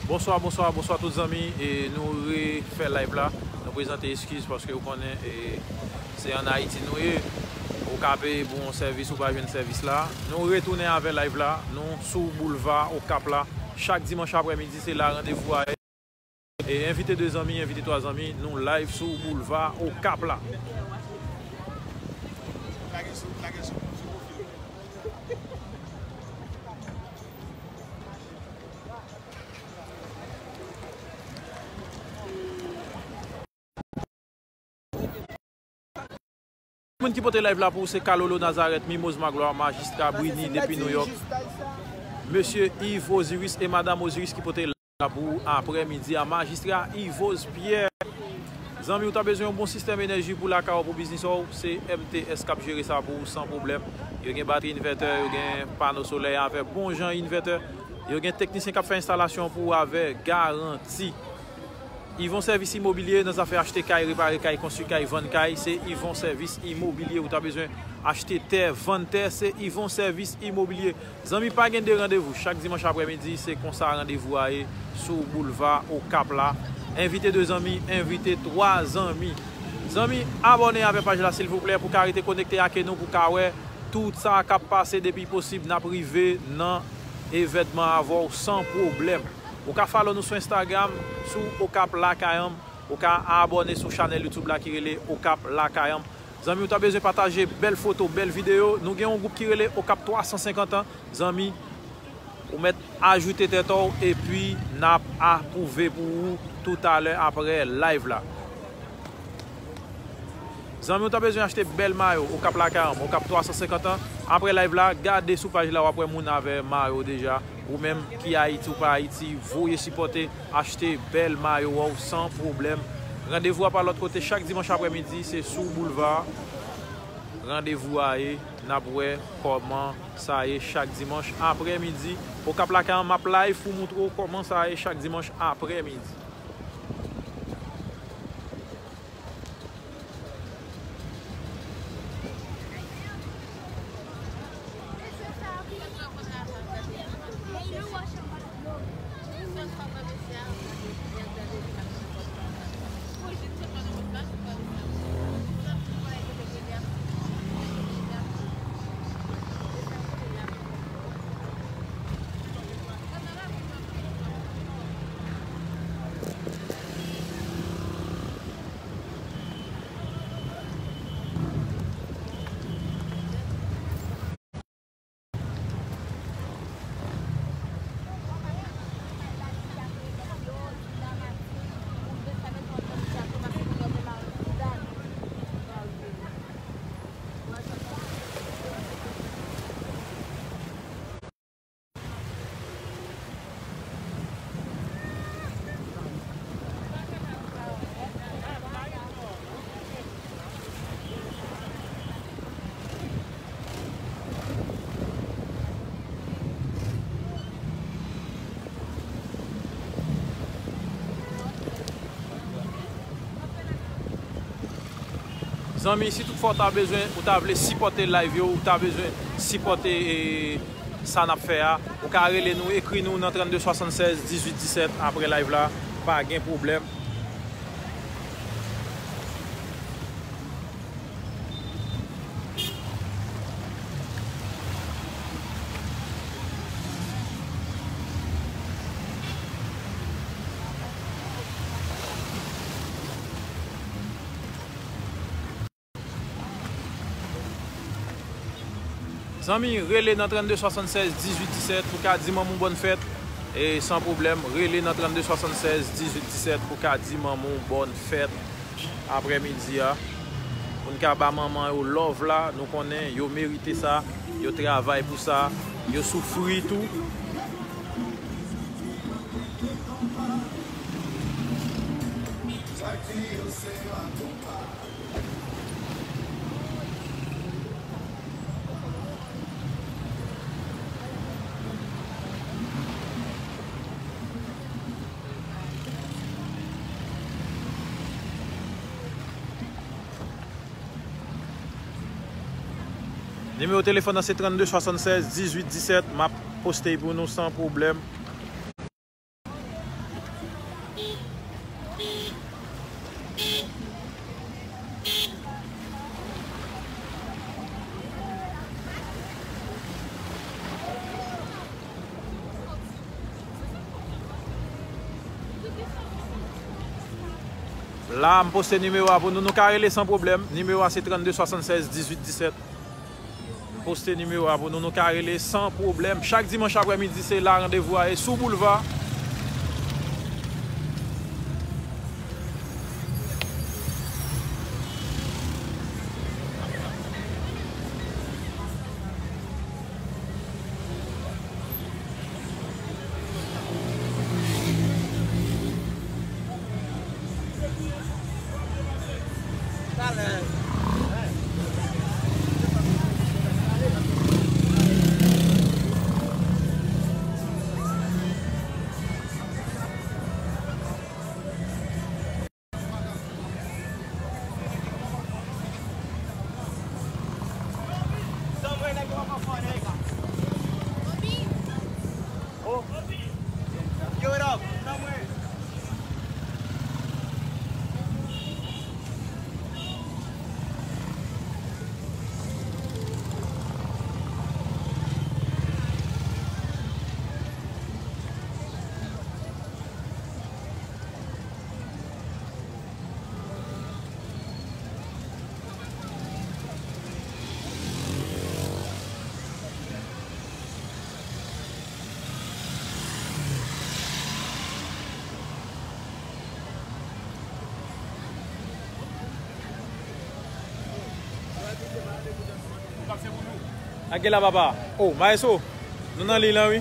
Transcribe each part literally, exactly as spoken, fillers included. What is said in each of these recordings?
Bonswa, bonswa, bonswa tout zanmi. E nou refè live la. Nou prezante eskiz paske ou konnen e, se ann Ayiti nou ye. Ou ka peye pou yon sèvis, ou pa jwenn sèvis la. Nou retounen avè live la. Nou sou boulva Okap la. Chak dimanch aprèmidi, se la randevou a ye. E envite de zanmi, envite twa zanmi. Nou live sou boulva Okap la. Moun ki pote live la pou ou se Kalolo Nazareth, Mimoz Magloire, Majistra Brini depi New York. Mesye Yves Osiris e Madam Osiris ki pote live la pou ou aprèmidi a. Majistra Yves Pierre. Zanmi, ou ta bezwen yon bon sistèm enèji pou lakay ou, pou biznis ou, se M T S k ap jere sa pou ou san pwoblèm. Yo gen batri invètè, yo gen pano solèy avèk bon jan invètè. Yo gen teknisyen k ap fè enstalasyon pou ou avèk garanti. Yvon Sèvis Imobilye nan zafè achte kay, repare kay, konstwi kay, vann kay, se Yvon Sèvis Imobilye. Ou ta bezwen achte tè, vann tè, se Yvon Sèvis Imobilye. Zanmi, pa gen de randevou. Chak dimanch aprèmidi, se konsa randevou a ye sou boulva Okap la. Envite de zanmi, envite twa zanmi. Zanmi, abòne avè paj la silvouplè pou ka rete konekte ak nou, pou ka wè tout sa k ap pase depi posib n ap rive nan evènman avè w san pwoblèm. Ou ka follow nou sou Instagram, sou Okap Lakay An. Ou ka abòne sou chanèl YouTube la ki rele Okap Lakay An. Zanmi, ou ta bezwen pataje bèl foto, bèl videyo. Nou gen yon gwoup ki rele Okap twa san senkant an. Zanmi, ou mèt ajoute tèt ou epi n ap apwouve pou ou toutalè aprè live la. Zanmi, ou ta bezwen achte bèl mayo Okap Lakay An, Okap twa san senkant an. Aprè live la, gade sou paj la, w ap wè moun avè mayo deja. Ou menm ki Ayiti, ou pa Ayiti, voye sipòte, achte bèl mayo a w san pwoblèm. Randevou a pa lòt kote, chak dimanch aprèmidi, se sou boulva. Randevou a ye, n ap wè kòman sa ye chak dimanch aprèmidi. Okap Lakay An, m ap live pou moutre w kòman sa ye chak dimanch aprèmidi. Zanmi, si tout fwa w ta bezwen, ou ta vle sipòte live yo, ou ta bezwen sipòte, e, sa n ap fè a, ou ka rele nou, ekri nou nan trannde swasannsèz dizuit disèt aprè live la, pa gen pwoblèm. Zanmi, rele nan trannde swasannsèz dizuit disèt pou ka di manman w bòn fèt. E san pwoblèm, rele nan trannde swasannsèz dizuit disèt pou ka di manman w bòn fèt aprèmidi a. Pou n ka ba manman yo love la, nou konnen yo merite sa, yo travay pou sa, yo soufri tou. Nimewo telefòn nan se trannde swasannsèz dizuit disèt. M ap poste l pou nou san pwoblèm. La, m poste nimewo a pou nou, nou ka rele san pwoblèm. Nimewo a se trannde swasannsèz dizuit disèt. M poste nimewo a pou nou, nou ka rele san pwoblèm. Chak dimanch aprèmidi, se la randevou a ye sou Boulva. Ak gen la papa. Oh, maestro. Nou nan liy lan, wi.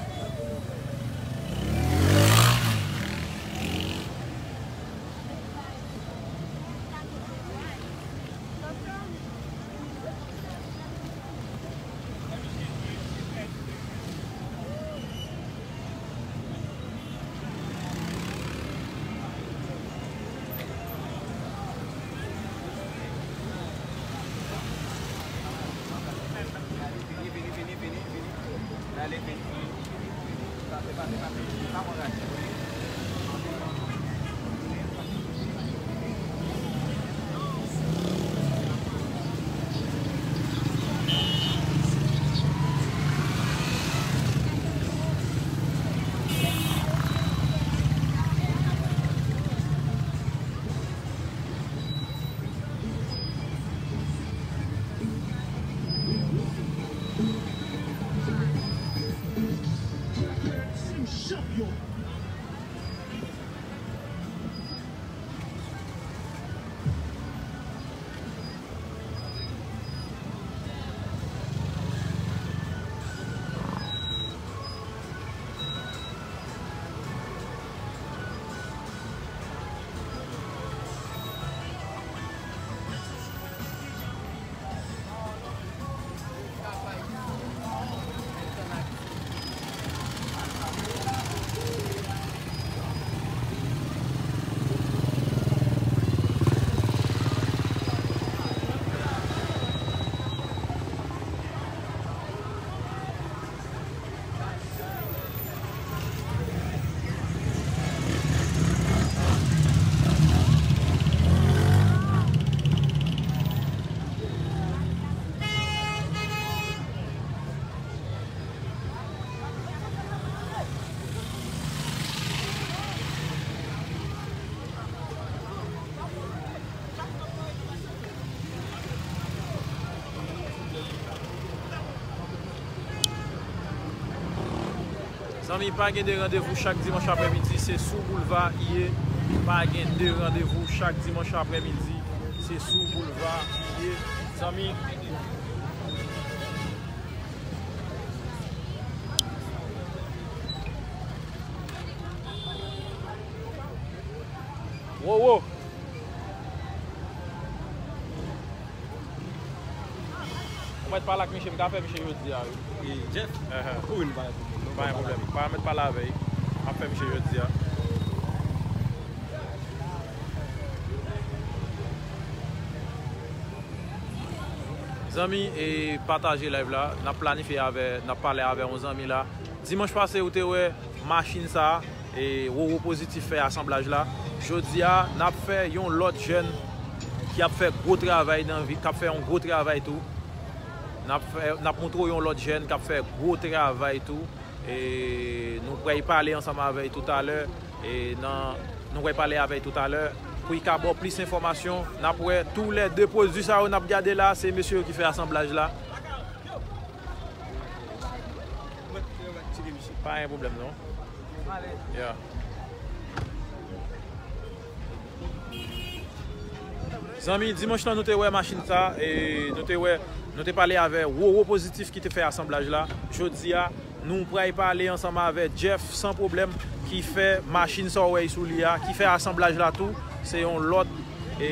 Zanmi, pa gen de randevou chak dimanch aprèmidi, se sou Boulva i ye. Pa gen de randevou chak dimanch aprèmidi, se sou Boulva i ye. Zanmi. Wo, wo. Ou mèt pale ak misye, m ka fè misye jodi a, wi. E, Jeff? Aham. Ou vin pale pou mwen, non? Pa gen pwoblèm. Pa mèt pale avè l. M ap fè misye jodi a. Zanmi, e pataje live la. N ap planifye avè, n ap pale avè yon zanmi la. Dimanch pase, ou te wè machin sa a, e Roro Pozitif fè asanblaj la. Jodi a, n ap fè yon lòt jèn ki ap fè gwo travay nan vi, k ap fè yon gwo travay tou. N ap fè, n ap montre w yon lòt jèn k ap fè gwo travay tou. E nou pral pale ansanm avè l toutalè. E nan, nou pral pale avè l toutalè. pou y ka ba w plis enfòmasyon. N ap wè tou lè de pwodui sa yo n ap gade la, se mesye yo ki fè asanblaj la. Pa gen pwoblèm non. Yeah. Zanmi, dimanch lan nou te wè machin sa, e nou te wè, nou te pale avè Roro Pozitif ki te fè asanblaj la. Jodi a, nou pral pale ansanm avè Jeff San Pwoblèm ki fè machin sa w wè sou li a, ki fè asanblaj la tou. Se yon lòt, e,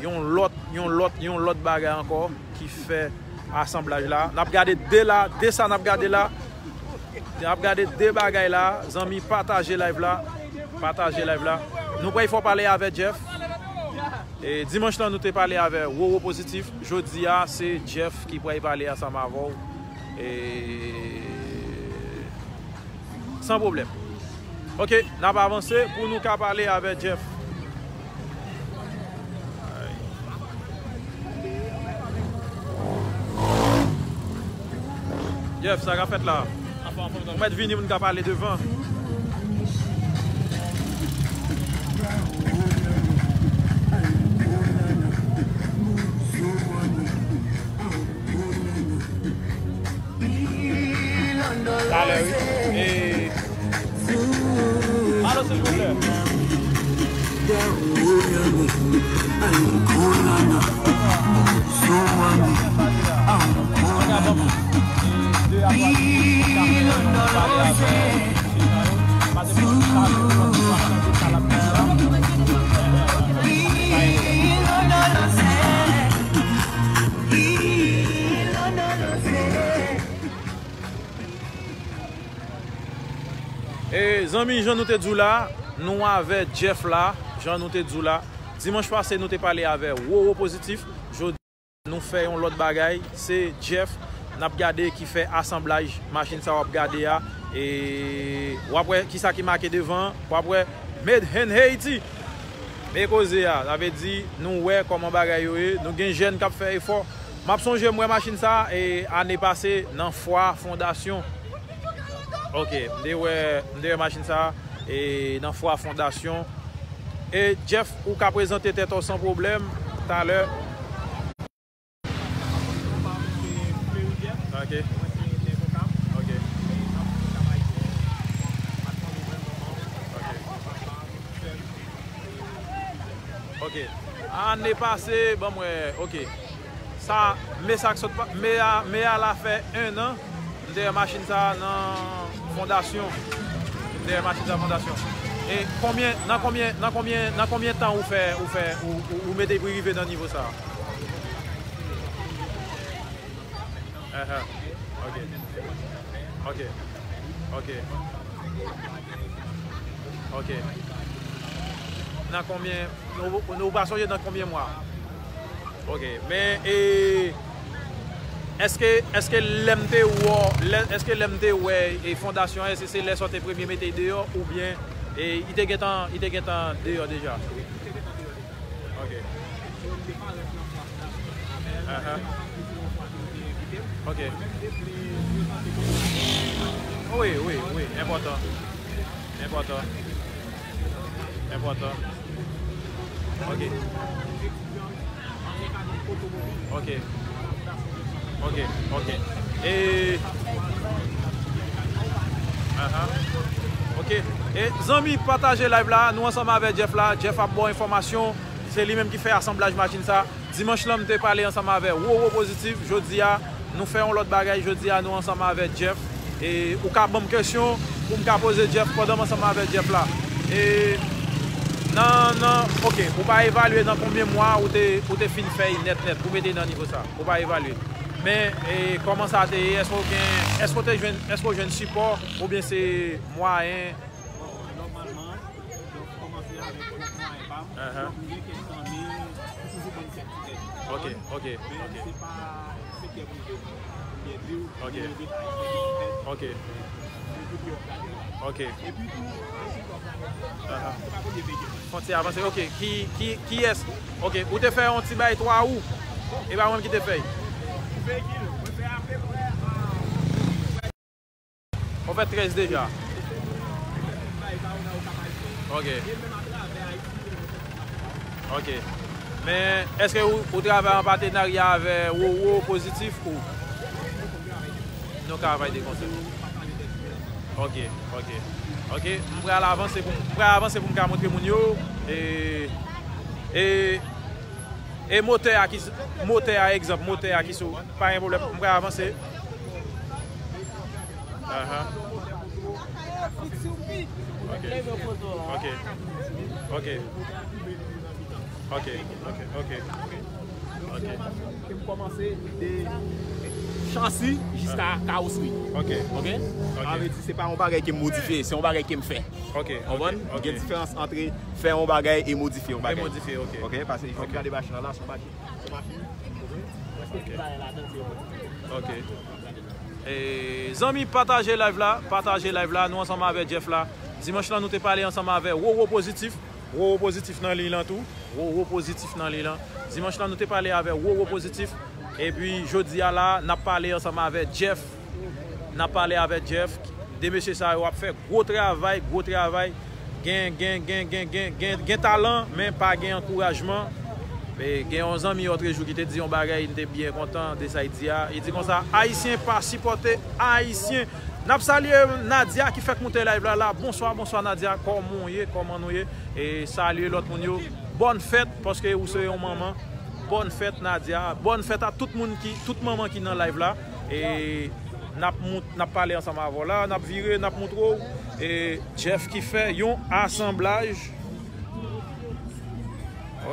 yon lòt, yon lòt, yon lòt bagay ankò ki fè asanblaj la. N ap gade de la, de sa n ap gade la. N ap gade de bagay la. Zanmi, pataje live la. Pataje live la. Nou pral fè w pale avè Jeff. E, dimanch lan, nou te pale avè Roro Pozitif. Jodi a, se Jeff ki pral pale ansanm avè w. E, San pwoblèm. Ok, n ap avanse pou nou ka pale avè Jeff. Jeff, sa k ap fèt la? Ou mèt vini pou n ka pale devan. Talè, wi. E, alo, silvouplè. E, zanmi, jan nou te di w la, nou avè Jeff la, jan nou te di w la. Dimanch pase, nou te pale avè Roro Pozitif. Jodi, nou fè yon lòt bagay. Se Jeff, n ap gade ki fè asanblaj machin sa w ap gade a. E w ap wè kisa ki make devan. W ap wè Made in Haiti. Men koze a, sa vle di, nou wè kòman bagay yo ye. Nou gen jèn k ap fè efò. M ap sonje m wè machin sa, e, ane pase nan fwa Fondasyon. Ok, m te wè, m te wè machin sa, e, nan fwa Fondasyon. E Jeff, ou ka prezante tèt ou san pwoblèm talè. Ok. Ok. Ok. Ane pase, ban m wè, ok. Sa, me sa k sot pa, me a, me a la fè en an, m dèyè machin sa nan Fondasyon. M dèyè machin sa Fondasyon. E konbyen, nan konbyen, nan konbyen, nan konbyen tan ou fè, ou fè, ou, ou, ou mete pou rive nan nivo sa? Ahan. Ok. Ok. Ok. Ok. Nan konbyen, nou, nou pa sonje nan konbyen mwa? Ok. Men, e, èske, èske lè m te wè, lè, èske lè m te wè, e, Fondasyon S C C, lè sa w te premye mete deyò, oubyen, e, li te gentan, li te gentan deyò deja? Ok. Ahan. Ok. Wi, wi, wi. Enpòtan. Enpòtan. Enpòtan. Ok. Ok. Ok, ok. E, ahan. Ok. E, zanmi, pataje live la. Nou ansanm avè Jeff la. Jeff ap ba w enfòmasyon. Se li menm ki fè asanblaj machin sa. Dimanch lan, m te pale ansanm avè Roro Pozitif. Jodi a, nou fè yon lòt bagay. Jodi a, nou ansanm avè Jeff. E ou ka ban m kesyon pou m ka poze Jeff pandan m ansanm avè Jeff la. E nan, nan, ok, ou pa evalye nan konbyen mwa ou te, ou te fin fè l nèt, nèt, pou mete nan nivo sa. Ou pa evalye. Men, e, kòman sa te ye? Èske w gen, èske w te jwenn, èske w jwenn sipò oubyen se mwayen? Bon, nòmalman, donk, kòmanse avèk pwòp mwayen pa m. Ahan. Donk, m gen kèk zanmi ki toujou ban m kèk ti èd. Ok, ok, men ok. Se pa sektè prive, m byen di w, ok, men yo gen pa. Ok. Epi pou yo gade la. Ok. Epi tou, ahan, se pa premye peyi a. Fwontyè avanse, ok. Ki, ki, kiyès? Ok, ou te fè yon ti bay twa ou? E pa mwen ki te fè l. Veyikil, mwen fè apeprè, a, Ou fè trèz deja. Ok. E menm atravè Ayiti, Ok. Men, èske ou, ou travay an patenarya avè Wowo Pozitif ou? Nou ka travay de konsèy. Ok, ok. Ok, m pral avanse pou, m pral avanse pou m ka montre moun yo. E, e, e motè a ki, motè a, egzanp, motè a ki sou, pa gen pwoblèm, m pral avanse. Ahan. Ok. Ok. Ok. Ok, ok, ok. Ok. Ke m kòmanse de chasi jiska kawosri. Ok. Ok? Ok. Sa vle di se pa yon bagay ke m modifye, se yon bagay ke m fè. Ok, ok, ok. Konprann? Gen diferans ant fè yon bagay e modifye yon bagay. E modifye, ok. Ok, paske fòk gade machin nan la, se yon machin. Se yon machin. Prèske tout bagay ladan se yon modifye. Ok. E, zanmi, pataje live la, pataje live la, nou ansanm avè Jeff la. Dimanch lan, nou te pale ansanm avè Wowo Pozitif. Wowo Pozitif nan liy lan tou. Wowo Pozitif nan liy lan. Dimanch lan, nou te pale avè Wowo Pozitif. Epi, jodi a la, n ap pale ansanm avè Jeff. N ap pale avè Jeff. De mesye sa yo ap fè gwo travay, gwo travay. Gen, gen, gen, gen, gen, gen, gen talan, men pa gen ankourajman. E gen yon zanmi Otrejou ki te di yon bagay, m te byen kontan de sa l di a. Li di konsa, Ayisyen pa sipòte Ayisyen. N ap salye Nadia ki fèk moute live la, la. Bonswa, bonswa Nadia, kòman w ye, kòman nou ye? E salye lòt moun yo. Bòn fèt, paske ou se yon manman. Bòn fèt Nadia. Bòn fèt a tout moun ki, tout manman ki nan live la. E n ap mout-, n ap pale ansanm avè w la, n ap vire, n ap montre w. E Jeff ki fè yon asanblaj.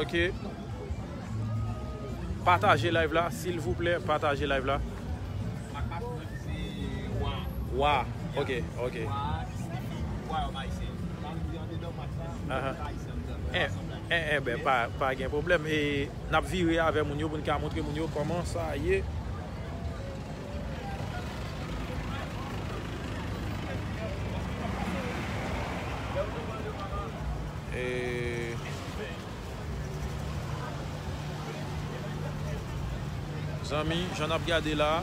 Ok. Pataje live la, silvouplè, pataje live la. Wa. Ok, ok. Ahan. Eh, eh, eh, ben, pa, pa gen pwoblèm. E n ap vire avè moun yo pou n ka montre moun yo kòman sa ye. E, zanmi, jan n ap gade la,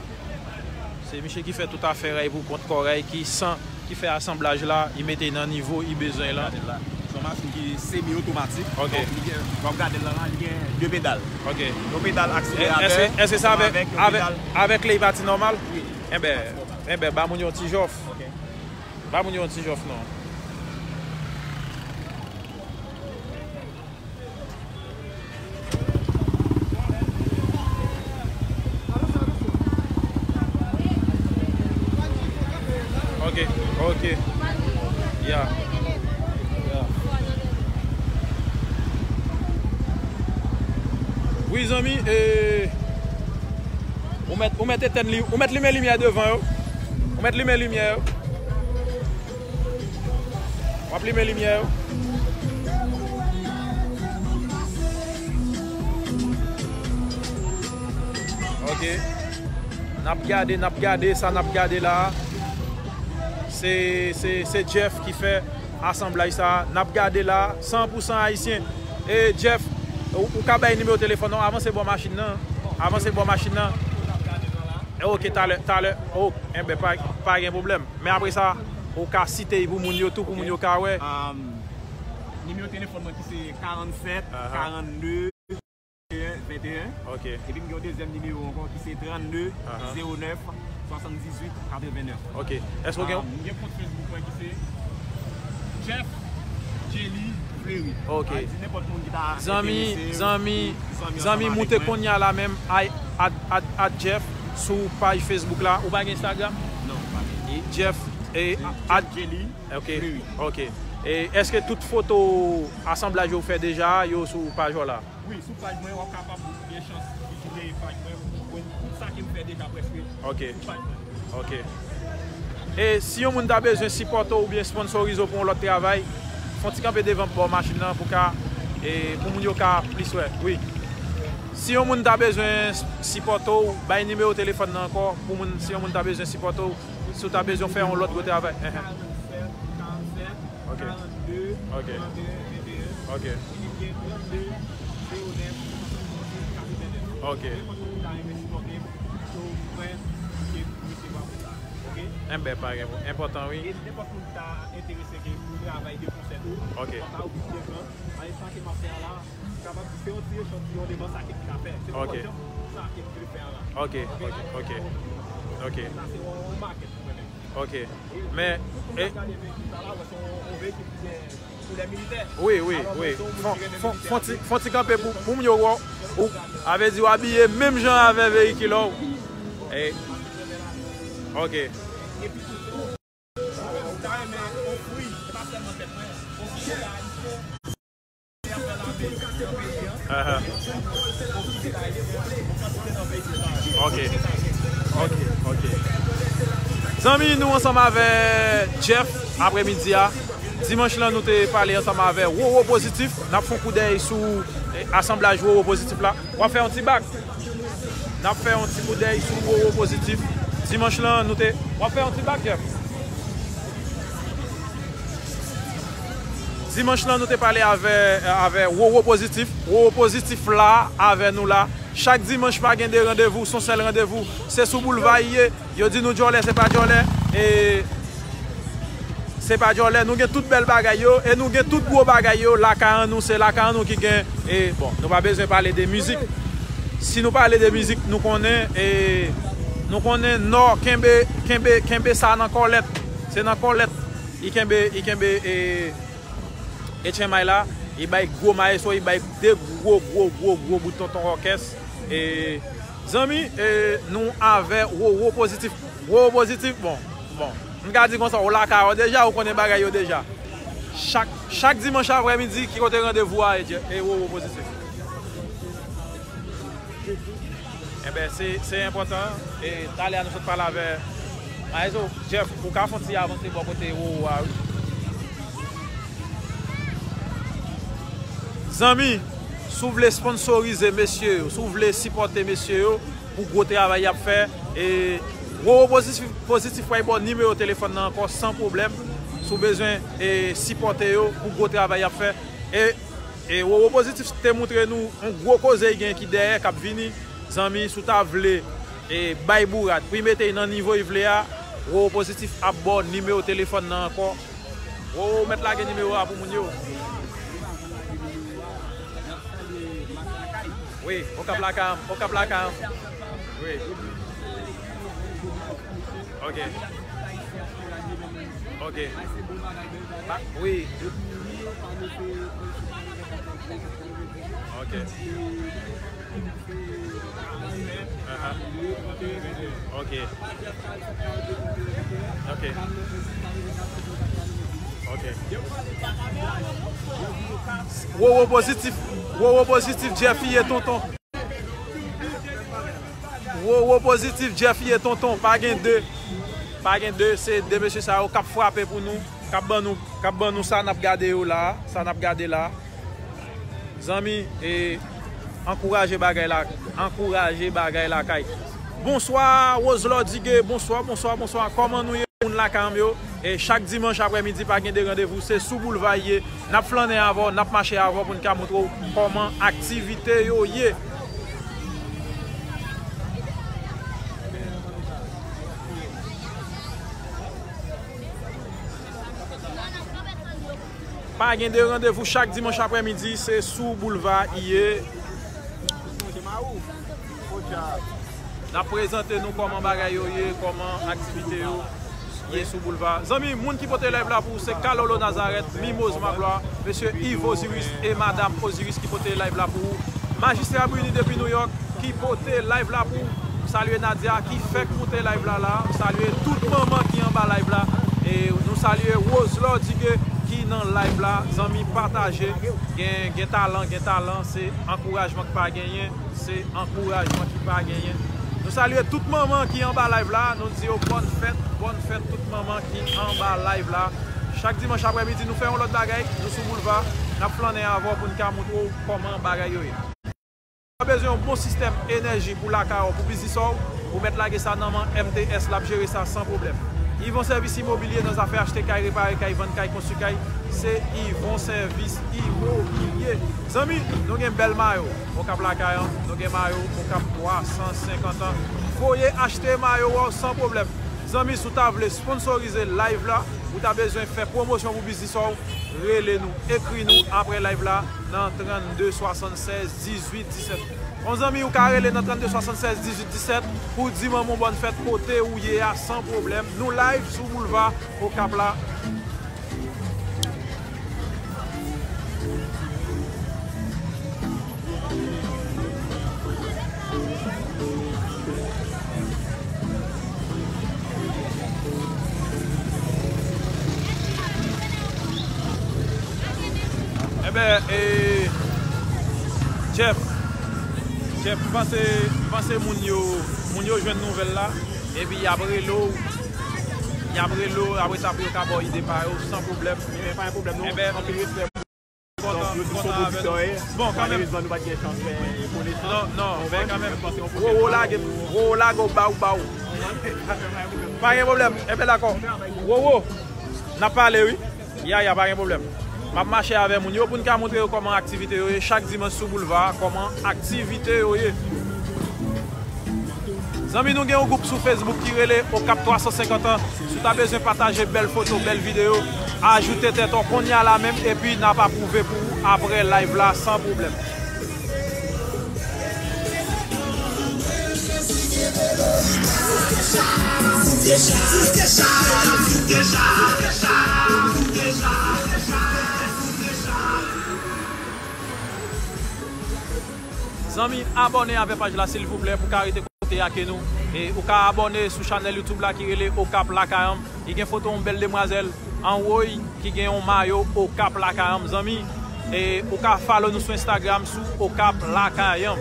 se misye ki fè tout afè a pou kont kò a, ki san, ki fè asanblaj la, li mete nan nivo li bezwen lan. Gade la. Se yon machin ki semi otomatik. Ok. Donk, li gen, w ap gade l la, li gen de pedal. Ok. Yon pedal akseleratè, èske, èske sa avèk, avèk, avèk lè li pati nòmal? Wi. Enben, enben, ba moun yo yon ti jòf. Ok. Ba moun yo yon ti jòf, non. Ok, ok. Ya. Ya. Wi, zanmi, e, ou mèt, ou mèt etèn li, ou mèt limen limyè devan yo. Ou mèt limen limyè yo. W ap limen limyè yo. Ok. N ap gade, n ap gade sa n ap gade la a. Se, se, se Jeff ki fè asanblaj sa a. N ap gade la, san pou san ayisyen. E Jeff, ou, ou ka bay nimewo telefòn ou, avanse bò machin nan. Avanse bò machin nan. E ok, talè, talè. Oh, enben, pa, pa gen pwoblèm. Men apre sa, ou ka site l pou moun yo tou, pou moun yo ka wè. Um, nimewo telefòn mwen ki se karannsèt, aha, karannde, venteyen, venteyen. Ok. Epi m gen yon dezyèm nimewo ankò ki se trannde, aha, zewo nèf, swasanndizuit, katrevennèf. Ok. Èske w gen, ah, m gen kont Facebook mwen ki se Jeff Jelly Fleury. Ok. Sa vle di nenpòt moun ki ta enterese, zanmi, zanmi, zanmi, moute kounye a la menm, ay, add, add, add Jeff sou paj Facebook la. Ou pa gen Instagram? Non, pa gen. E Jeff, e, add Jelly Fleury. Ok, ok. E èske tout foto asanblaj yo fè deja yo sou paj ou la? Wi, sou paj mwen, w ap kapab gen chans vizite paj mwen pou wè tout sa ke m fè deja prèske. Ok. Sou paj mwen. Ok. E si yon moun ta bezwen sipòte w oubyen sponsorize w pou yon lòt travay, fè yon ti kanpe devan bò machin nan pou ka, e, pou moun yo ka plis wè. Wi. Si yon moun ta bezwen s-, sipòte w, bay nimewo telefòn nan ankò pou moun, si yon moun ta bezwen sipòte w, si w ta bezwen fè yon lòt gwo travay. Enhen. Ok. Ok. Ok. Ok. Enben, pa gen pwoblèm. Enpòtan, wi. E nenpòt moun ki ta enterese ke pou travay de konsèt ou, ok, pa oblije gran. An, e sa ke m ap fè a la, m kapab di se yon ti echantiyon devan sa ke m ka fè. Se yon, ok, jan sa ke m vle fè a la. Ok, ok, ok. Ok. Sa se yon, yon makèt mwen menm. Ok. Men, e, wi, wi, wi. Fon, fon, fon ti, fon ti kanpe pou, pou moun yo wè w. Sa vle di w abiye menm jan avè veyikil ou. E, ok. Aha. Ok. Ok, ok. Zanmi, nou ansanm avè Jeff aprèmidi a. Dimanch lan, nou te pale ansanm avè Roro Pozitif. N ap fè yon koudèy sou, eh, asanblaj Roro Pozitif la. W ap fè yon ti bak. N ap fè yon ti koudèy sou Roro Pozitif. Dimanch lan, nou te, w ap fè yon ti bak, Jeff. Dimanch lan, nou te pale avè, avè Roro Pozitif. Roro Pozitif la, avè nou la. Chak dimanch, pa gen de randevou, se yon sèl randevou. Se sou boulva li ye. Yo di nou djòlè, se pa djòlè. E se pa djòlè. Nou gen tout bèl bagay yo. E nou gen tout gwo bagay yo. Lakay an nou, se lakay an nou ki gen. E bon, nou pa bezwen pale de mizik. Si nou pale de mizik, nou konnen, e nou konnen Nò kenbe, kenbe, kenbe sa nan kòlèt. Se nan kòlèt. Li kenbe, li kenbe, e, e tchenmay la, li bay gwo maestro, li bay de gwo, gwo, gwo, gwo bout tonton òkès. E, zanmi, e, nou avè Roro Pozitif. Roro Pozitif, bon, bon. M ka di konsa, ou lakay ou deja, ou konnen bagay yo deja. Chak, chak dimanch aprèmidi, ki kote randevou a, e, e Roro Pozitif. Enben, se, se enpòtan. E talè a nou sot pale avè Maestro Jeff, ou ka fè yon ti avanse bò kote Roro a, wi. Zanmi, si w vle sponsorize mesye yo, si w vle sipòte mesye yo pou gwo travay y ap fè, e Roro Pozitif, Pozitif pral ba w nimewo telefòn nan ankò san pwoblèm. Si w bezwen, e, sipòte yo pou gwo travay y ap fè. E E Roro Pozitif te moutre nou yon gwo koze li gen ki dèyè k ap vini. Zanmi, si w ta vle, e, bay bourad pou l mete l nan nivo l vle a, Roro Pozitif ap ba w nimewo telefòn nan ankò. Roro mèt lage nimewo a pou moun yo. Wi, Okap Lakam, Okap Lakam. Wi. Ok. Ok. Pa, wi. Ok. Aha. Ok. Ok. Ok. Roro Pozitif. Roro Pozitif, Jeff ye tonton. Roro Pozitif, Jeff ye tonton, pa gen de. Pa gen de, se de mesye sa yo k ap frape pou nou, k ap ban nou, k ap ban nou sa n ap gade yo la, sa n ap gade la. Zanmi, e, ankouraje bagay la, ankouraje bagay lakay. Bonswa, Roselord Dugué, bonswa, bonswa, bonswa. Kòman nou ye, moun lakay m yo? E chak dimanch aprèmidi, pa gen de randevou, se sou boulva l ye. N ap flannen avè w, n ap mache avè w pou n ka montre w kòman aktivite yo ye. Pa gen de randevou, chak dimanch aprèmidi, se sou boulva l ye. N ap prezante nou kòman bagay yo ye, kòman aktivite yo ye sou boulva. Zanmi, moun ki pote live la pou ou, se Kalolo Nazareth, Mimoz Magloire, mesye Yves Osiris e madam Osiris ki pote live la pou ou. Majistra Bruni depi New York ki pote live la pou ou. M salye Nadia ki fèk moute live la la. M salye tout manman ki anba live la. E nou salye Roselord Dugué ki nan live la. Zanmi, pataje. Gen, gen talan, gen talan. Se ankourajman ki pa genyen. Se ankourajman ki pa genyen. Nou salye tout manman ki anba live la. Nou di yo bòn fèt, bòn fèt tout manman ki anba live la. Chak dimanch aprèmidi, nou fè yon lòt bagay. Nou sou boulva. N ap flannen avè w pou n ka montre w kòman bagay yo ye. Ou bezwen yon bon sistèm enèji pou lakay ou, pou biznis ou, ou mèt lage sa nan men M T S, l ap jere sa san pwoblèm. Yvon Sèvis Imobilye nan zafè achte kay, repare kay, vann kay, konstwi kay, se Yvon Sèvis Imobilye. Zanmi, nou gen bèl mayo Okap lakay an, nou gen mayo Okap twa san senkant an. Voye achte mayo ou san pwoblèm. Zanmi, si w ta vle sponsorize live la, ou ta bezwen fè pwomosyon pou biznis ou, rele nou, ekri nou apre live la nan trannde swasannsèz dizuit disèt. Bon, zanmi, ou ka rele nan trannde swasannsèz dizuit disèt pou di manman w bòn fèt kote ou ye a san pwoblèm. Nou live sou boulva Okap la. Enben, e, Jeff, Jeff, m panse, m panse moun yo, moun yo jwenn nouvèl la, epi y ap rele w, y ap rele w, apre sa pou yo ka ba w ide pa yo, san pwoblèm. Enben, pa gen pwoblèm, non. Enben, anpil respè. Kontan, kontan avè nou. Bon, kanmenm. Malerezman, nou pa t gen chans fè konesans. Non, non, men kanmenm. Roro lage, Roro lage w bawbaw. Pa gen pwoblèm. Enben, dakò. Roro, n ap pale, wi. Ya, ya, pa gen pwoblèm. M ap mache avè moun yo pou n ka montre yo kòman aktivite yo ye chak dimanch sou boulva a, kòman aktivite yo ye. Zanmi, nou gen yon gwoup sou Facebook ki rele Okap twa san senkant an. Si w ta bezwen pataje bèl foto, bèl videyo, ajoute tèt ou kounye a la menm, epi n ap apwouve pou ou apre live la san pwoblèm. Zanmi, abòne avè paj la, silvouplè, pou ka rete konekte ak nou. E ou ka abòne sou chanèl YouTube la ki rele Okap Lakay an. Li gen foto yon bèl demwazèl anwo l ki gen yon mayo Okap Lakay an, zanmi. E ou ka follow nou sou Instagram sou Okap Lakay an.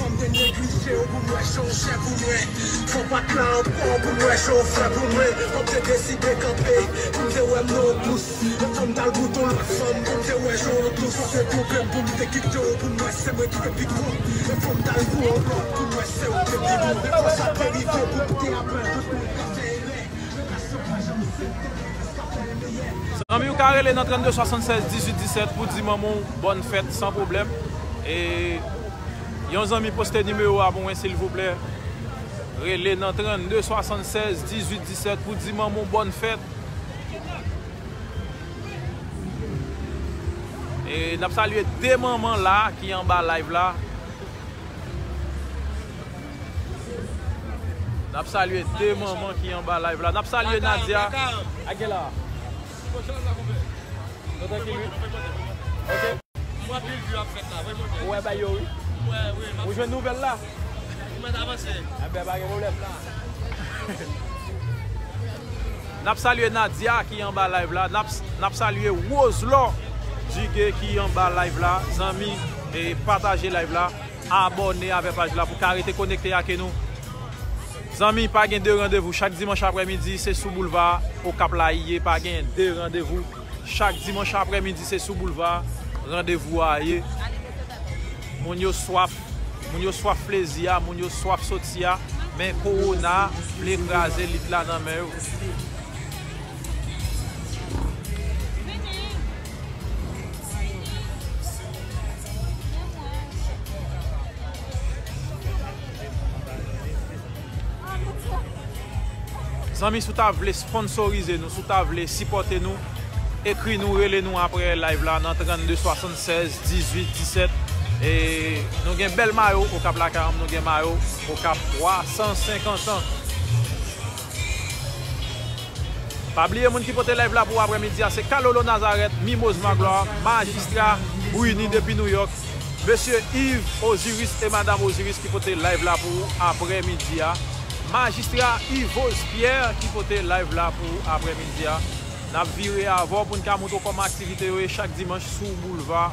Fò m te neglije w pou m wè jan w chè pou mwen. Fò w pa t la ankò pou m wè jan w fè pou mwen. Fò m te deside kanpe pou m te wè m nan yon pous. E fò m t al goute yon lòt fanm pou m te wè jan w dous. Fò w te twonpe m pou m te kite w pou m wè se mwen ki te pi gwo. E fò m t al pou yon lòt pou m wè se ou ki te pi bon. E fò sa te rive pou m te aprann tout moun ka fè erè. Zanmi, ou ka rele nan trannde swasannsèz dizuit disèt pou di manman w bòn fèt san pwoblèm. E yon zanmi poste nimewo a pou mwen, silvouplè. Rele nan trannde swasannsèz dizuit disèt pou di manman w bòn fèt. E n ap salye de manman la ki anba live la. N ap salye de manman ki anba live la. N ap salye Nadia. Ak gen la. Nou trankil, wi. Ok. Ou wè bagay yo, wi. Ou jwenn nouvèl la. Enben, pa gen pwoblèm. N ap salye Nadia ki anba live la. N ap, n ap salye Roselor Dugué ki anba live la. Zanmi, e pataje live la. Abòne avè paj la pou ka rete konekte ak nou. Zanmi, pa gen de randevou. Chak dimanch aprèmidi, se sou boulva Okap la li ye. Pa gen de randevou. Chak dimanch aprèmidi, se sou boulva randevou a ye. Moun yo swaf, moun yo swaf plezi a, moun yo swaf soti a. Men kowona vle kraze lit la nan men yo. Zanmi, si w ta vle sponsorize nou, si w ta vle sipòte nou, ekri nou, rele nou apre live la nan trannde swasannsèz dizuit disèt. E nou gen bèl mayo Okap Lakay an, nou gen mayo Okap twa san senkant an. Pa bliye moun ki pote live la pou aprèmidi a, se Kalolo Nazareth, Mimoz Magloire, Majistra Bruny depi New York, Mesye Yves Osiris e Madam Osiris ki pote live la pou ou aprèmidi a. Majistra Yvose Pierre ki pote live la pou ou aprèmidi a. N ap vire avè w pou n ka montre w kòman aktivite yo ye chak dimanch sou boulva.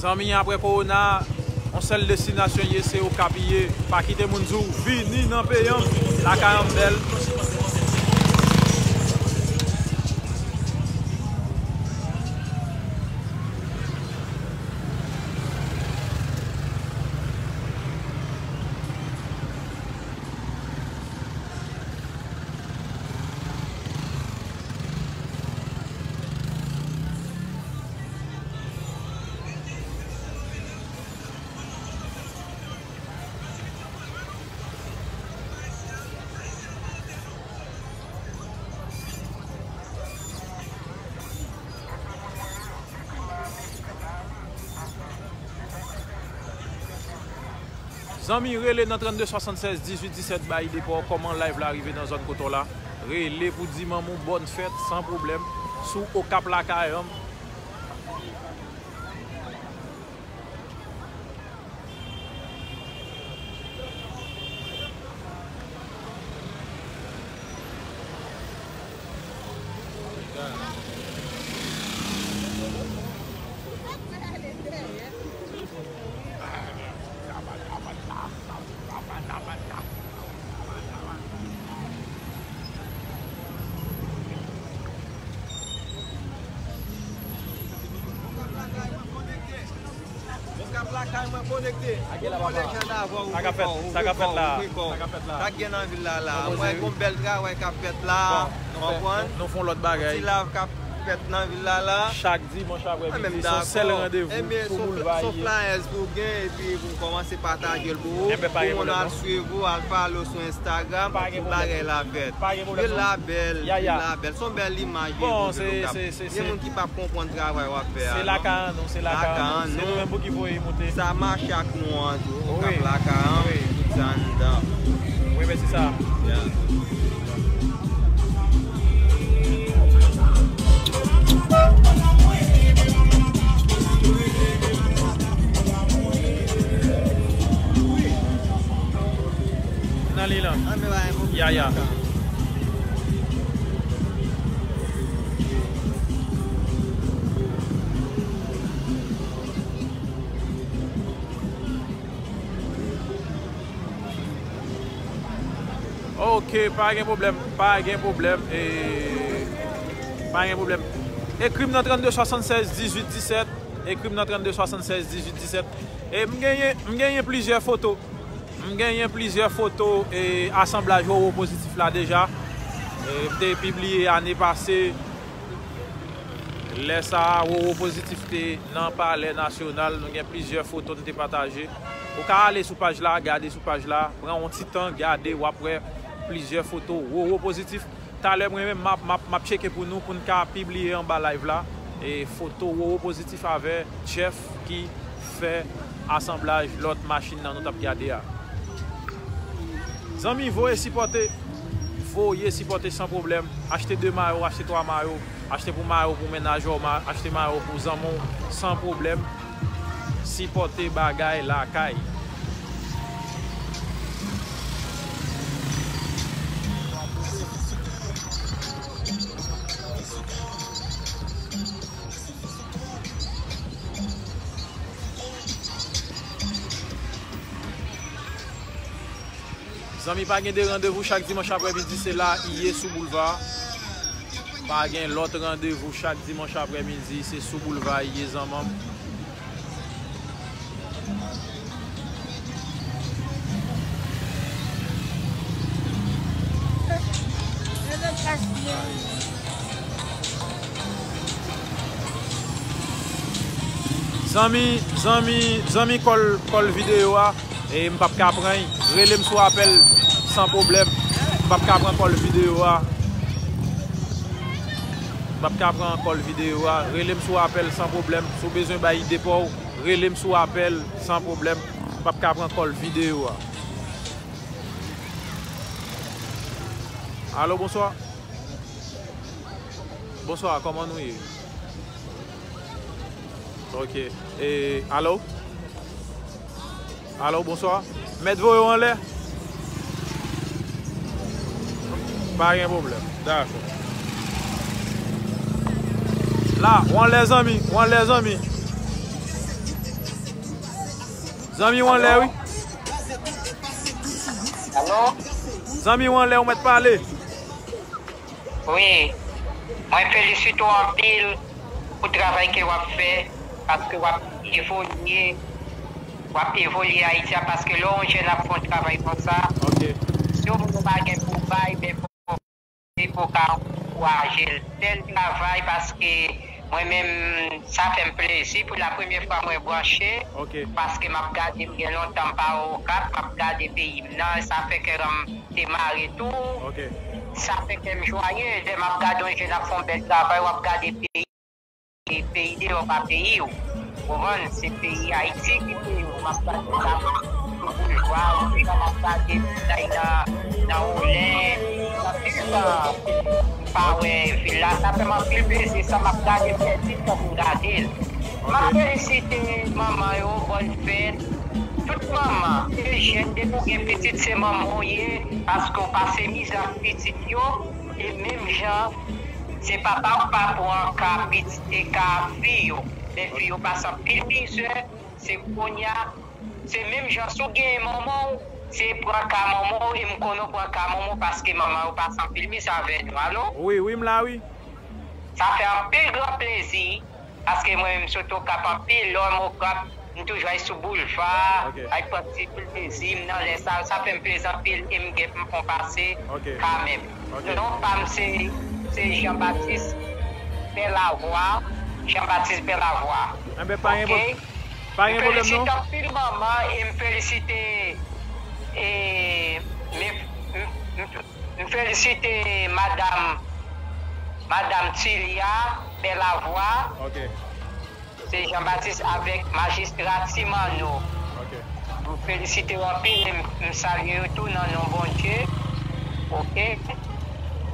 Zanmi, apre kowona, Yon sèl destinasyon ye, se Okap ye. Pa kite moun di w, vini nan peyi m, lakay an bèl. Zanmi, rele nan trannde swasannsèz dizuit disèt, bay depo kòman live la rive nan zòn kote w la. Rele pou di manman w bòn fèt san pwoblèm sou Okap lakay an. Okap lakay mwen konekte. Ou pran lejand avè w, ou pran kò, ou pran kò, ou pran kò. Sa k ap fèt la? Sa k gen nan vil la la? Mwen, gon bèl travay k ap fèt la. Konprann? Nou fè yon lòt bagay. Ti live k ap fèt nan vil la la. Chak dimanch aprè midi, se yon sèl randevou sou Boulva ye. Son flyers pou gen, epi pou kòmanse pataje l pou ou. Pou moun al swiv ou, al follow sou Instagram, pou bagay la fèt. Vil la bèl, vil la bèl. Se yon bèl imaj li montre Okap. Gen moun ki p ap konprann travay w ap fè a, non. Se lakay an nou, se lakay an nou. Se nou menm pou ki voye moute. Sa mache ak nou an tou. Okap lakay an, tout sa anndan. Wi, men se sa. Nan li lan. Ya, ya. Ok, pa gen pwoblèm, pa gen pwoblèm, e, pa gen pwoblèm. Ekri m nan trannde swasannsèz dizuit disèt, ekri m nan trannde swasannsèz dizuit disèt. E m genyen, m genyen plizyè foto. M genyen plizyè foto, e, asanblaj Wowo Pozitif la deja. E, m te pibliye ane pase. Lè sa a, Wowo Pozitif te nan Palè Nasyonal. Nou gen plizyè foto n te pataje. Ou ka ale sou paj la, gade sou paj la, pran yon ti tan, gade, w ap wè plizyè foto Wowo Pozitif. Talè mwen menm, m ap, m ap, m ap tcheke pou nou, pou n ka pibliye anba live la, e foto Wowo Pozitif avè Jeff ki fè asanblaj lòt machin nan nou t ap gade a. Zanmi, voye sipòte, voye sipòte san pwoblèm. Achte de mayo, achte twa mayo, achte pou mayo pou mennaj ou, ma-, achte mayo pou zanmi w san pwoblèm. Sipòte bagay lakay. Zanmi, pa gen de randevou chak dimanch aprèmidi, se la i ye sou boulva. Pa gen lòt randevou chak dimanch aprèmidi, se sou boulva i ye, zanmi m. Zanmi, zanmi, zanmi kòl, kòl videyo a, e m p ap ka pran l. Rele m sou apèl san pwoblèm. M p ap ka pran kòl videyo a. M p ap ka pran kòl videyo a. Rele m sou apèl san pwoblèm. Si w bezwen bay ide pa w, rele m sou apèl san pwoblèm. M p ap ka pran kòl videyo a. Alo, bonswa. Bonswa, kòman nou ye? Ok. E, alo? Alo, bonswa. Mèt voye w anlè? Pa gen pwoblèm. Dakò. La, w anlè zanmi, w anlè zanmi. Zanmi w anlè, wi. Alo? Zanmi w anlè, ou mèt pale. Wi. Mwen felisite w anpil pou travay ke w ap fè, paske w ap evolye, w ap evolye Ayiti a, paske lè yon jèn ap fè yon travay konsa, ok, si yon moun pa gen pou bay, men pou ka ankouraje l. Bèl travay, paske mwen menm, sa fè m plezi. Pou la premyè fwa mwen branche, ok, paske m ap gade, m gen lontan m pa Okap, m ap gade peyi m nan, sa fè kè m te mare tou. Ok. Sa fè kè m jwaye, lè m ap gade yon jèn ap fè yon bèl travay, w ap gade peyi, peyi deyò pa peyi w. Konprann? Se peyi Ayiti ki peyi w. M ap gade la, sou boulva, ou jan m ap gade bagay nan, nan Wolen, nan tout tan, m pa wè vil la. Sa fè m anpil plezi, sa m ap gade, m pèdi tan pou m gade l. M ap felisite manman yo, bòn fèt. Tout manman, e jèn, depi w gen pitit, se manman w ye, paske w pase mizè ak pitit yo, e menm jan, se papa w pa pran ka pitit, e ka fi yo. Men fi yo pase anpil mizè, se kounye a, se menm jan, si w gen manman w, se pran ka manman w, e m konnen w pran ka manman w, paske manman yo pase anpil mizè avè nou. Alo? Wi, wi, m la, wi. Sa fè anpil gran plezi. Paske mwen menm sot Okap anpil, lè m Okap, m toujou al sou boulva, ok, al pran ti plezi m nan lè sa yo, sa fè m plezi anpil e m gen pou m fè yon pase, ok, kanmenm. Ok. Non pa m se, se Jean Baptiste Bèlavwa, Jean Baptiste Bèlavwa. Enben, pa gen, ok, pwob-, pa gen pwoblèm non. M felisite anpil manman e m felisite, e, m, m, m, M felisite madanm, madanm Tilia Bèlavwa. Ok. Se Jean Baptiste avèk majistra Timano. Ok. M felisite yo anpil e m, m salye yo tou nan non Bondye. Ok.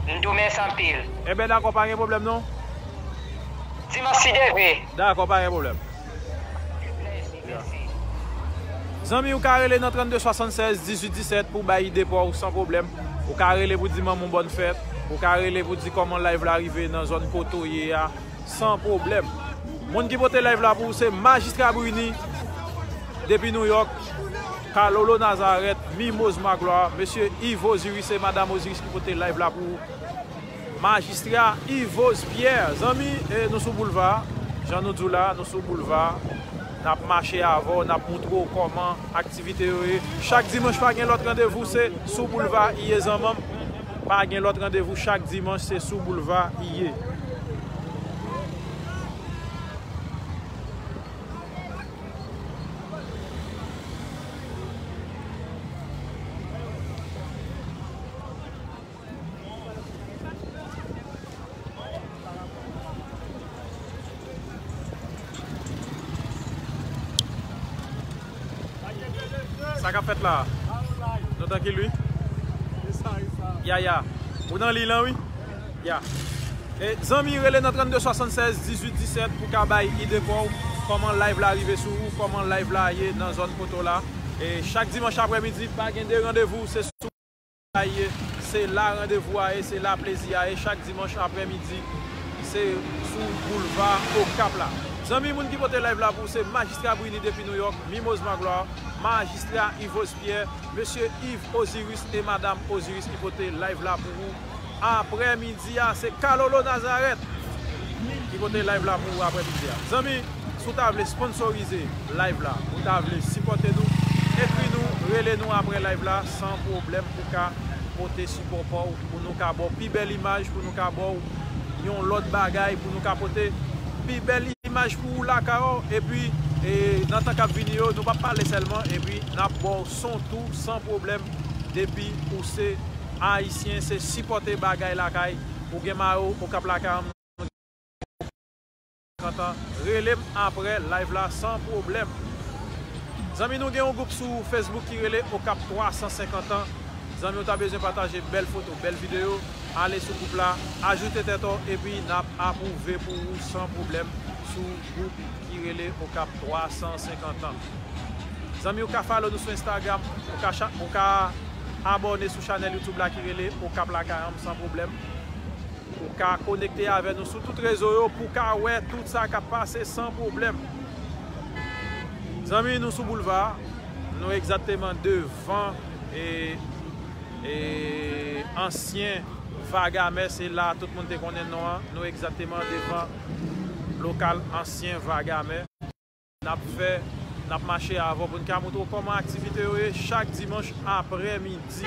M di w mèsi anpil. Enben, dakò, pa gen pwoblèm non. Dimanch si Dye vle. Dakò, pa gen pwoblèm. Zanmi, ou ka rele nan trannde swasannsèz dizuit disèt pou bay ide pa w san pwoblèm. Ou ka rele pou di manman w bòn fèt. Ou ka rele pou di kòman live la rive nan zòn kote w ye a san pwoblèm. Moun ki pote live la pou ou se Majistra Bruny depi Nouyòk, Kalolo Nazarèt, Mimoz Maglwa, Mesye Yves Osiris e Madanm Osiris ki pote live la pou ou. Majistra Yvos Pierre, zanmi, e, nou sou boulva. Jan nou di w la, nou sou boulva. N ap mache avè w, n ap moutre w kòman aktivite yo ye. Chak dimanch pa gen lòt randevou, se sou boulva i ye, zanmi m. Pa gen lòt randevou, chak dimanch, se sou boulva i ye. Sa k ap fèt la? Nou trankil, wi. Ya, ya. Ou nan liy lan, wi. Ya. E, zanmi, rele nan trannde swasannsèz dizuit disèt pou ka bay ide pa w, kòman live la rive sou ou, kòman live la ye nan zòn kote w la. E chak dimanch aprèmidi, pa gen de randevou, se sou la ye, se la randevou a ye, se la plezi a ye. Chak dimanch aprèmidi, se sou boulva Okap la. Zanmi, moun ki pote live la pou se Majistra Bruny depi Nouyòk, Mimoz Maglwa, Majistra Yvos Pierre, Mesye Yves Osiris e Madanm Osiris ki pote live la pou ou. Aprèmidi a, se Kalolo Nazarèt ki pote live la pou ou aprèmidi a. Zanmi, si w ta vle sponsorize live la, ou ta vle sipòte nou, ekri nou, rele nou aprè live la, san pwoblèm, pou ka pote sipò pa w, pou nou ka ba w pi bèl imaj, pou nou ka ba w yon lòt bagay, pou nou ka pote pi bèl imaj pou ou lakay ou, epi, e, nan tan k ap vini yo, nou p ap pale sèlman, epi n ap ba w son tou, san pwoblèm, depi ou se Ayisyen, se sipòte bagay lakay. Ou gen mayo Okap lakay an, senkant an, rele m aprè live la san pwoblèm. Zanmi, nou gen yon gwoup sou Facebook ki rele Okap twa san senkant an. Zanmi, ou ta bezwen pataje bèl foto, bèl videyo, ale sou gwoup la, ajoute tèt ou, epi n ap apwouve pou ou san pwoblèm sou gwoup ki rele Okap twa san senkant an. Zanmi, ou ka follow nou sou Instagram, ou ka cha-, ou ka abòne sou chanèl YouTube la ki rele Okap Lakay an m san pwoblèm. Ou ka konekte avè nou sou tout rezo yo pou w ka wè tout sa k ap pase san pwoblèm. Zanmi, nou sou boulva. Nou egzakteman devan e, e ansyen Vagamè, se la tout moun te konnen non an. Nou egzakteman devan lokal ansyen Vagamè. N ap fè, n ap mache avè w pou n ka montre w kòman aktivite yo ye chak dimanch aprèmidi.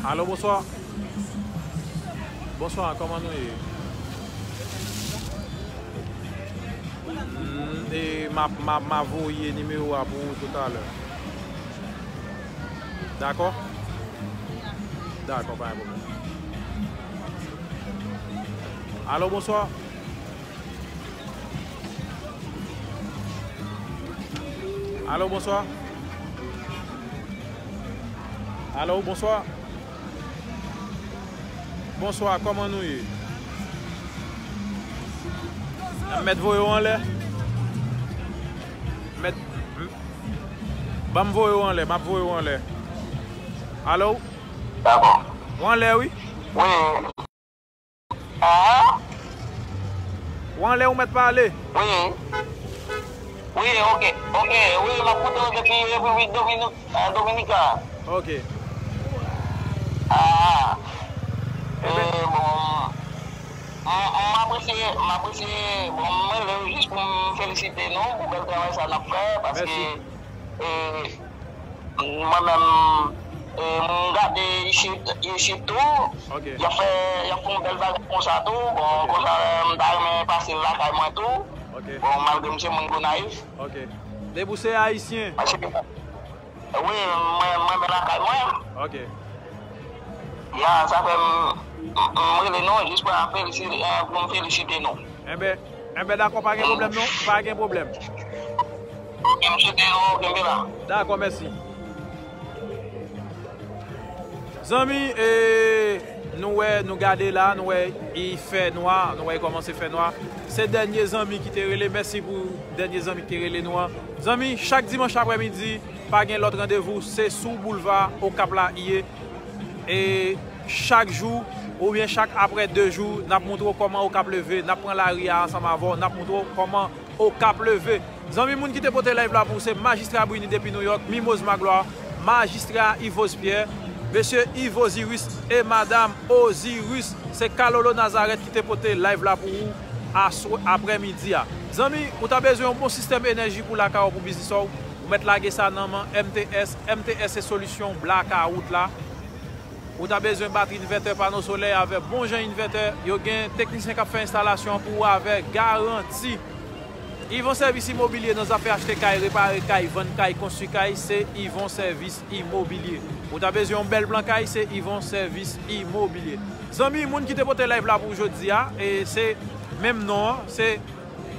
Alo, bonswa. Bonswa, kòman nou ye? Mm, e m ap, m ap, m ap voye nimewo a pou ou toutalè. Dakò? Dakò, pa gen pwoblèm. Alo, bonswa. Alo, bonswa. Alo, bonswa. Bonswa, kòman nou ye? M mèt voye w anlè? M mèt, m, ban m voye w anlè, m ap voye w anlè. Alo? Dakò. W anlè, wi. Wi. Ah? W anlè, ou mèt pale. Wi. Wi, ok. Ok, wi, m ap koute w depi Repiblik Domini-, ah, Dominika. Ok. Ah. Ebyen, eh, bon, m, m apresye, m apresye, bon, mwen rele jis pou m felisite nou pou bèl travay sa n ap fè, paske, mèsi. Eh, Mwen menm, e, m gade isit, isit tou. Ok. Y ap fè, y ap fè yon bèl bagay konsa tou. Bon, ok, konsa, m ta renmen pase lakay mwen tou. Ok. Bon, malgre m se moun Gonayiv. Ok. Depi w se ayisyen. Paske, wi, mwen, mwen renmen lakay mwen. Ok. Ya, sa fè m, m, m rele nou jis pou felisite, e, pou m felisite nou. Enben, enben, dakò, pa gen pwoblèm non, pa gen pwoblèm. Ok, m swete nou kenbe la. Dakò, mèsi. Zanmi, e, nou wè, nou gade la, nou wè, i fè nwa, nou wè, i kòmanse fè nwa. Se dènye zanmi ki te rele, mèsi pou dènye zanmi ki te rele nou an. Zanmi, chak dimanch aprèmidi, pa gen lòt randevou, se sou boulva Okap la i ye. E chak jou, oubyen chak aprè de jou, n ap montre w kòman Okap leve, n ap pran lari a ansanm avè w, n ap montre w kòman Okap leve. Zanmi, moun ki te pote live la pou ou, se Majistra Brini depi Nouyòk, Mimoz Maglwa, Majistra Yvos Pierre, Mesye Yvosiris e Madam Osiris. Se Kalolo Nazarèt ki te pote live la pou ou aswè, aprèmidi a. Zanmi, ou ta bezwen yon bon sistèm enèji pou lakay ou, pou biznis ou, ou mèt lage sa nan men M T S. M T S se solisyon blakawout la. Ou ta bezwen batri, envètè, pano solèy avè bon jan envètè. Yo gen teknisyen k ap fè enstalasyon an pou ou avè garanti. Yvon Sèvis Imobilye nan zafè achte kay, repare kay, vann kay, konstwi kay, se Yvon Sèvis Imobilye. Ou ta bezwen yon bèl plan kay, se Yvon Sèvis Imobilye. Zanmi, moun ki te pote live la pou jodi a, e se menm non an, se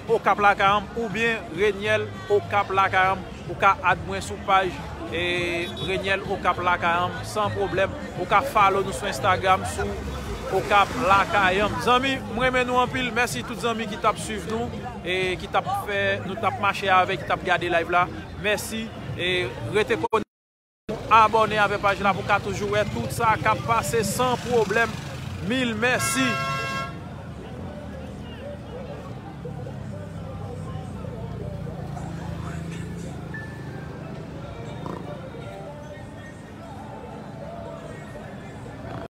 Okap Lakay an, oubyen Reniel Okap Lakay an. Ou ka add mwen sou paj, e, Reniel Okap Lakay an, san pwoblèm. Ou ka follow nou sou Instagram, sou Okap Lakay an. Zanmi, m renmen nou anpil. Mèsi tout zanmi ki t ap swiv nou, e ki t ap fè, nou t ap mache avèk, ki t ap gade live la. Mèsi, e rete konekte. Abòne avè paj la pou w ka toujou wè tout sa k ap pase san pwoblèm. Mil mèsi.